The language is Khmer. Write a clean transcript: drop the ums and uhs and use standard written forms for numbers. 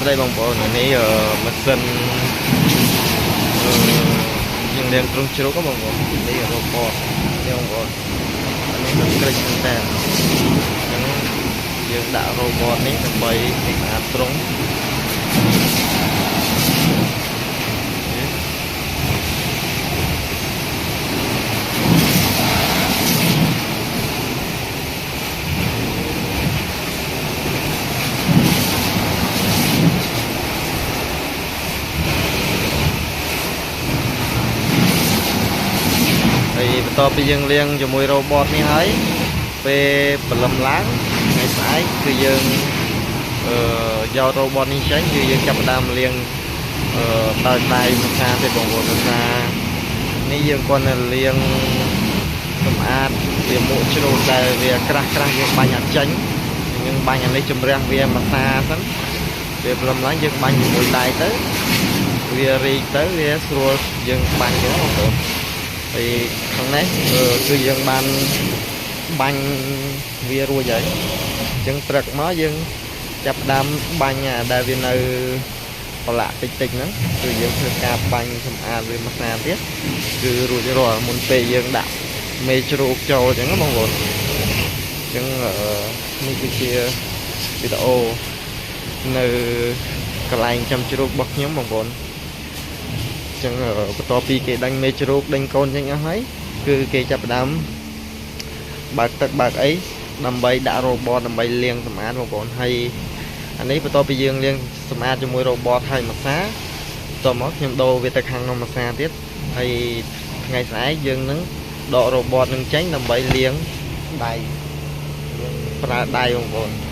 ស្តីបងប្អូននេះម៉ាស៊ីនអឺយើងលាងទ្រុងជ្រូកបងប្អូននេះ robot នេះបងប្អូនអានេះគឺក្រិចមែនតើអញ្ចឹងយើងដាក់ robot នេះដើម្បីសម្អាតទ្រុង ហើយបន្ទាប់ពីយើងលាងជាមួយ robot នេះហើយពេលព្រលឹមឡើងថ្ងៃស្អែកគឺយើងអឺយក robot នេះចេញគឺយើងចាប់ផ្ដើមលាងអឺដោយដៃមួយសាទៀតបងប្អូនដោយសារនេះយើងគាត់នៅលាងសម្អាតវាមួកជ្រូកដែលវាក្រាស់ក្រាស់យើងបាញ់អត់ចេញយើងបាញ់អានេះជំរះវាមួយសាសិនពេលព្រលឹមឡើងយើងបាញ់ជាមួយដៃទៅវារីកទៅវាស្រួលយើងបាញ់ចឹងបងប្អូន ហើយខាងនេះគឺយើងបានបាញ់វារួចហើយអញ្ចឹងព្រឹកមកយើងចាប់ផ្ដើមបាញ់អាដែលវានៅប្រឡាក់តិចតិចហ្នឹងគឺយើងធ្វើការបាញ់សម្អាតវាមួយសាទៀតគឺរួចរាល់មុនពេលយើងដាក់មេជ្រូកចូលអញ្ចឹងណាបងប្អូនអញ្ចឹងនេះគឺជាវីដេអូនៅកន្លែងចាំជ្រូករបស់ខ្ញុំបងប្អូន ចឹងបន្ទាប់ពីគេដេញមេជ្រូកដេញកូនចេញអស់ហើយគឺគេចាប់ផ្ដើមបើកទឹកបើកអីដើម្បីដាក់ robot ដើម្បីលាងសម្អាតបងប្អូនហើយអានេះបន្ទាប់ពីយើងលាងសម្អាតជាមួយ robot ហើយមួយសាបន្ទាប់មកខ្ញុំដូរវាទៅខាងនោះមួយសាទៀតហើយថ្ងៃស្អែកយើងនឹងដក robot នឹងចេញដើម្បីលាងដៃប្រើដៃបងប្អូន។